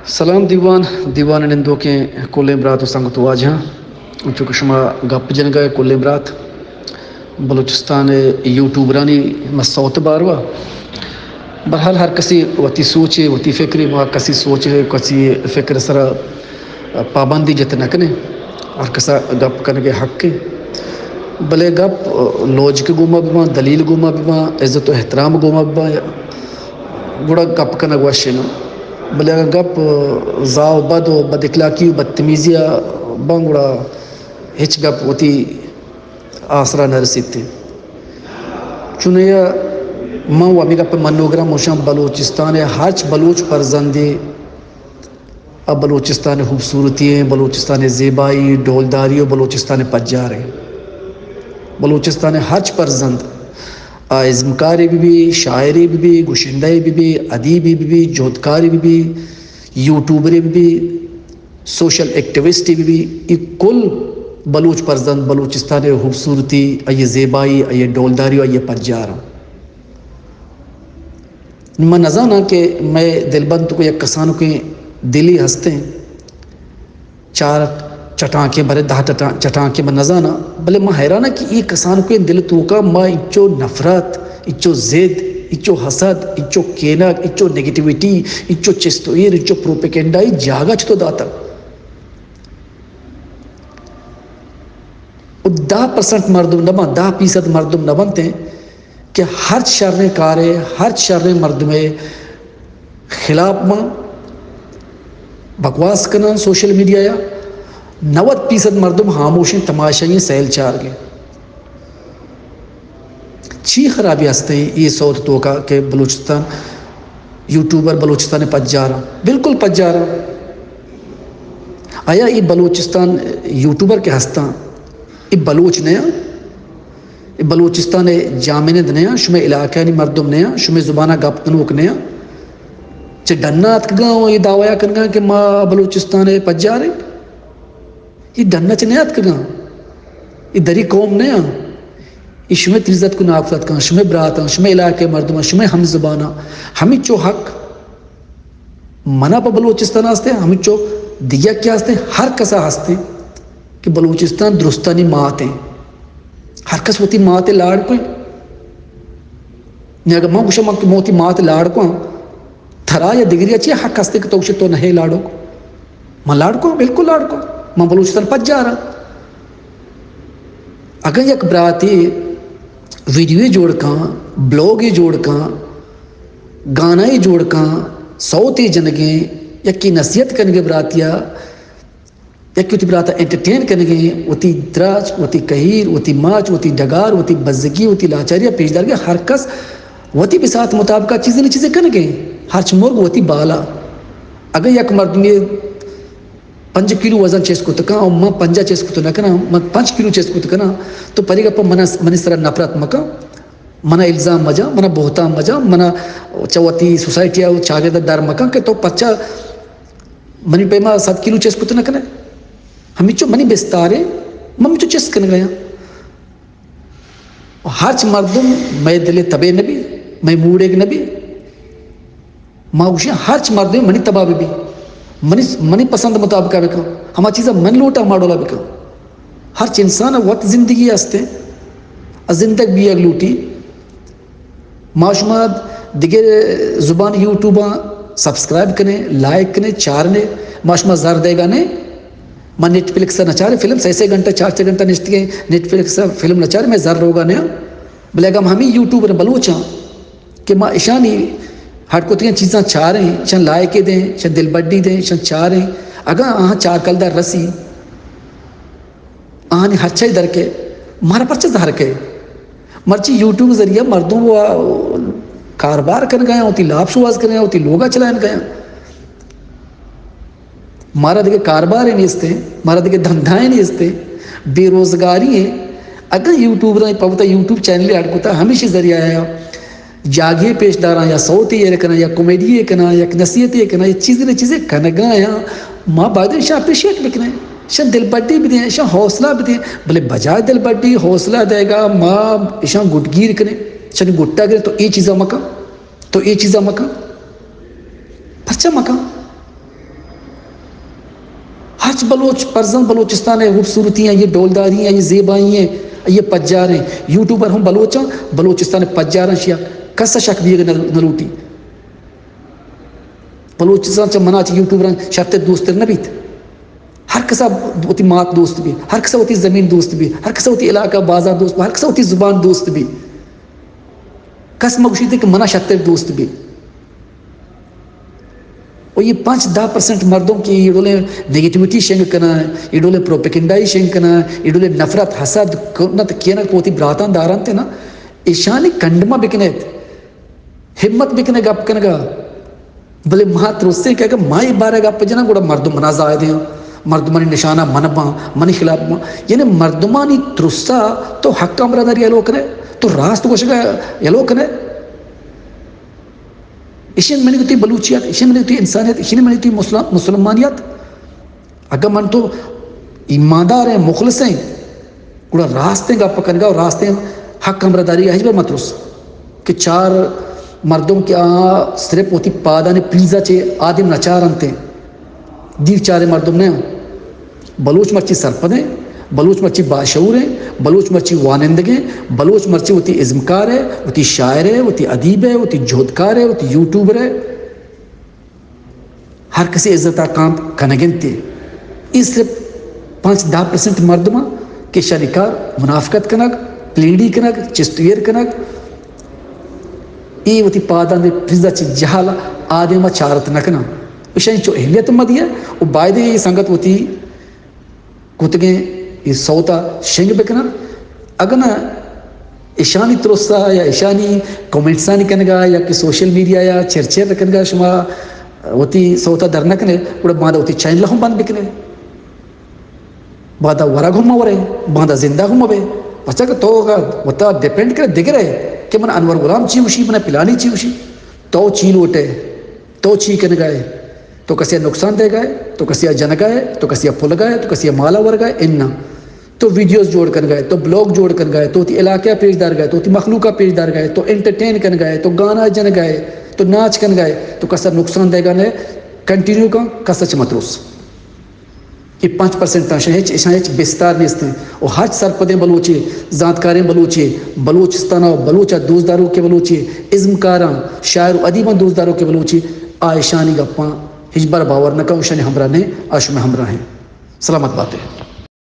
سلام دیوان، دیوان ءِ نندوکیں کلیں برات ءُ سنگت ءُ واجہاں، انچو کہ شما گپ جنگ ءَ کلیں برات، بلوچستان ءِ یوٹیوبرانی ما سوت باروا۔ بہرحال ہر کسی وتی سوچے، وتی فکرے، ما کسی سوچے، کسی فکر سرا پابندی جت نہ کنیں، ہر کسا گپ کنگ ءِ حق ایں، بلے گپ لوجک گوما بباں، دلیل گوما بباں، عزت ءُ احترام گوما بباں، گڑا گپ کنگ وش ایں۔ بلے اگاں گپ زاہ ءُ بد ءُ بد اخلاقی ءُ بدتمیزی ءَ باں، گڑا ہچ گپ وتی آسرا نہ رسیت۔ چونیا من و ہمے گپ ءِ منوگراں، من گوشاں بلوچستان ءِ ہرچ بلوچ پرزندے ءَ بلوچستان ءِ خوبصورتی ایں، بلوچستان ءِ زیبائی، ڈولداری ءُ بلوچستان ءِ پجار ایں۔ بلوچستان ءِ ہرچ پرزند، آ ازمکارے بہ بی، شاعرے بہ بی، گشندہے بہ بی، ادیبے بہ بی، جہدکارے بہ بی، یوٹیوبرے بہ بی، سوشل ایکٹیوسٹے بہ بی، اے کل بلوچ پرزند بلوچستان ءِ خوبصورتی، آئی ءِ زیبائی، آئی ءِ ڈولداری ءُ آئی ءِ پجار ایں۔ من نزاناں کہ مئے دلبند توک یک کسانکیں دلے ہستیں، چار چٹانکیں، برے دہ چٹان-، چٹانکیں، من نزاناں، بلے من حیراناں کہ اے کسانکیں دل توکا ما انچو نفرت، انچو ضد، انچو حسد، انچو کینگ، انچو نیگیٹیویٹی، انچو چست و ایر، انچو پروپیگنڈائی جاگہ چتو داتگ؟ و دہ پرسنٹ مردم نہ بنت، دہ فیصد مردم نہ بنت کہ ہرچ شریں کارے، ہرچ شریں مردمے خلاف من بکواس کنن سوشل میڈیا یا، نود فیصد مردم خاموشیں، تماشائیں، سیل چارگیں۔ چی خرابی ہستیں اے سوت توکا کہ بلوچستان یوٹیوبر بلوچستان پجاراں؟ بالکل پجاراں۔ آیا اے بلوچستان یوٹیوبر کہ ہستاں، اے بلوچ نیاں؟ اے بلوچستان جامنند نیاں؟ شمئے علاقہانی مردم نیاں؟ شمئے زبانا گپ کنوک نیاں؟ چہ ڈنا اتکگاں و اے دعویٰ کنگاں کہ ما بلوچستان پجاریں؟ اے ڈنا چہ نیاتکگاں، اے دری قوم نیاں، اے شمئے تریزتک و ناکوزتکاں، شمئے براتاں، شمئے علاقہ مردماں، شمئے ہم زباناں، ہمینچو حق منا پہ بلوچستان ہستیں، ہمینچو دگہ کہ ہستیں، ہر کسا ہستیں کہ بلوچستان درستانی مات ایں۔ ہر کس وتی مات لاڑ کوئیں۔ نی اگہ من گوشاں من کہ من وتی مات لاڑ کواں، ترا یا دگریا چی حق ہستیں کہ تو گوشے تو نہ ئے لاڑوک؟ من لاڑ کواں، بالکل لاڑ کواں۔ من بلوچستان پجاراں۔ اگاں یک براتے ویڈیوے جوڑ کن، بلاگے جوڑ کن، گانائے جوڑ کن، سوتے جنگیں، یکے نصیحت کنگے براتیا، یکے وتی براتا انٹرٹین کنگیں، وتی دراج، وتی کہیر، وتی ماچ، وتی ڈگار، وتی بزگی، وتی لاچاریا پیش دارگیں، ہر کس وتی بساط مطابقا چیزے نہ چیزے کنگیں، ہرچ مرگ وتی بالا۔ اگاں یک مردمے پنجاہ کلو وزن چست کت کن، او من پنجاہ چست کت نہ کناں، من پنچ کلو چست کت کناں، تو پرے گپا منا، منی سرا نفرت مکن، منا الزام مجن، منا بہتان مجن، منا چہ وتی سوسائٹیا و چاگردا در مکن کہ تو پرچا منی پیما صد کلو چست کت نہ کنئے۔ ہمینچو منی بستارے، من ہمینچو چست کنگایاں۔ ہرچ مردم مئے دلے تبے نبی، مئے موڈیگ نبی۔ ما گوشیں ہرچ مردمے منی تبا ببی، منی، منی پسند مطابقا بکن، ہما چیزا من لوٹاں ہما ڈولا بکن۔ ہرچ انسانا وت زندگی ہستیں، ء زندگ بیگ لوٹی۔ ما شما دگہ زبان یوٹیوباں سبسکرائب کنیں، لائک کنیں، چارنے، ما شما زر دیگا نیں۔ ما نیٹ فلکس ء نہ چاریں فلم، سئے سئے گھنٹہ، چار چار گھنٹہ نشتگیں نیٹ فلکس ء فلم نہ چاریں، مئے زر روگا نیاں۔ بلے اگاں ہمے یوٹیوبر بلوچاں کہ ما اشانی ہڈ کتگیں چیزاں چاریں، اشان لائکے دیں، اشان دلبڈی دیں، اشان چاریں، اگاں آہاں چار کلدار رسی، آہانی ہرچے در کئے، مارا پرچہ زہر کئے؟ مرچی یوٹیوب ذریعہ مردم و کاربار کنگایاں، وتی لاپ شوہاز کنگایاں، وتی لوگا چلائینگایاں۔ مارا دگہ کاربارے نیستیں، مارا دگہ دھندائے نیستیں، بے روزگاری ایں۔ اگاں یوٹیوبراں پہ وتا یوٹیوب چینلے اڈ کتا، ہمیشی ذریعہ آیا جاگہے پیش داراں یا سوتے ایر کناں یا کامیڈی کناں یا نصیحتے کناں یا چیزے نہ چیزے کنگایاں، ما باید ایشاں اپریشیٹ بکنیں، ایشاں دلبڈی بدیں، ایشاں حوصلہ بدیں، بلے بجائے دلبڈی حوصلہ دئیگا ما ایشاں گٹگیر کنیں، ایشانی گٹا گریں، تو اے چیزا مکن، تو اے چیزا مکن۔ پرچا مکن؟ بلوچ، پرزند بلوچستان ءِ خوبصورتی ایں، یہ ڈولداری ایں، یہ زیبائی ایں، یہ پجار ایں۔ یوٹیوبر ہم بلوچ ایں، بلوچستان ءِ پجار ایں، شیا کس ءَ شک بیگ نہ، نہ لوٹی۔ بلوچستان چہ منا چہ یوٹیوبراں شرتر دوستر نہ بیت۔ ہر کسا وتی مات دوست بی، ہر کسا وتی زمین دوست بی، ہر کسا وتی علاقہ بازار دوست بی، ہر کسا وتی زبان دوست بی۔ کس مہ گوشیت کہ منا شرتر دوست بی۔ و یہ پنچ دہ پرسنٹ مردم کہ یہ ڈولیں نیگیٹیویٹی شنگ کناں، یہ ڈولیں پروپیگنڈائی شنگ کناں، یہ ڈولیں نفرت، حسد، کنت، کینت کہ وتی براتاں دارنت نا، ایشانی کنڈما بکنیت، ہمت بکنے گپ کنگا۔ بلے ما ترسیں کہ اگر ما یہ بارے گپ جناں، گڑا مردم منا زاہدیں، مردمانی نشانہ من باں، منی خلاف باں۔ یعنی مردمانی ترسا تو حق ہمراہداری یلو کنے، تو راست گوشگا یلو کنے۔ ایشی منی وتی بلوچیت، ایشی منی وتی انسانیت، ایشی منی وتی مسلم-، مسلمانیت۔ اگاں من تو ایماندار ایں، مخلص ایں، گڑا راستیں گپ کنگا و راستیں حق ہمراہداری ہچبر مترس کہ چار مردم کہ آ صرف وتی پادانی پریزا چے آدم نچارنت، دیر چاریں مردم نہ۔ بلوچ مرچی سرپد ایں، بلوچ مرچی باشعور ایں، بلوچ مرچی وانندگ ایں، بلوچ مرچی وتی ازمکار ایں، وتی شاعر ایں، وتی ادیب ایں، وتی جہدکار ایں، وتی یوٹیوبر ایں۔ ہر کسی عزت ءَ کانپ کنگ انت۔ اے صرف پنچ دہ پرسنٹ مردم انت کہ ایشانی کار منافقت کنگ، پلینڈی کنگ، چست و ایر کنگ، اے وتی پادانی پریزا چہ جہل آدم ءَ چارت نہ کناں۔ ایشانی چو اہمیت مہ دیئے و بایدیں اے سنگت وتی کتگیں اے سوت ءَ شنگ بکنن۔ اگاں نہ ایشانی ترس ءَ یا ایشانی کمنٹسانی کنگ ءَ یا کہ سوشل میڈیا یا چرچر کنگ ءَ شما وتی سوت ءَ در نہ کنے، گڑا باندا وتی چینل ہم بند بکنے۔ باندا ورگ ہم مہ ورے، باندا زندگ ہم مہ بے۔ پرچا کہ تو اگاں وتا ڈیپینڈ کرے دگرے کہ من انور غلام چی گوشی، من پلانی چی گوشی، تو چی لوٹے؟ تو چی کنگائے؟ تو کسیا نقصان دیگائے؟ تو کسیا جنگائے؟ تو کسیا پلگائے؟ تو کسیا مالا ورگائے؟ اناں۔ تو ویڈیوز جوڑ کنگائے، تو بلاگ جوڑ کنگائے، تو وتی علاقہ پیش دارگائے، تو وتی مخلوقہ پیش دارگائے، تو انٹرٹین کنگائے، تو گانا جنگائے، تو ناچ کنگائے، تو کسا نقصان دیگا نہ، کنٹینیو کن، کسا چہ مترس۔ اے پنچ پرسنٹ تاں اشاں ہچ، اشاں ہچ بستار نیست انت۔ و ہرچ سرپدیں بلوچے، زانتکاریں بلوچے، بلوچستان و بلوچ ءَ دوست داروکیں بلوچے، ازمکاراں، شاعر و ادیباں دوست داروکیں بلوچے، آ اشانی گپاں ہچبر باور نہ کن، اشانی ہمراہ نہ، آ شمئے ہمراہ انت۔ سلامت بات ئے۔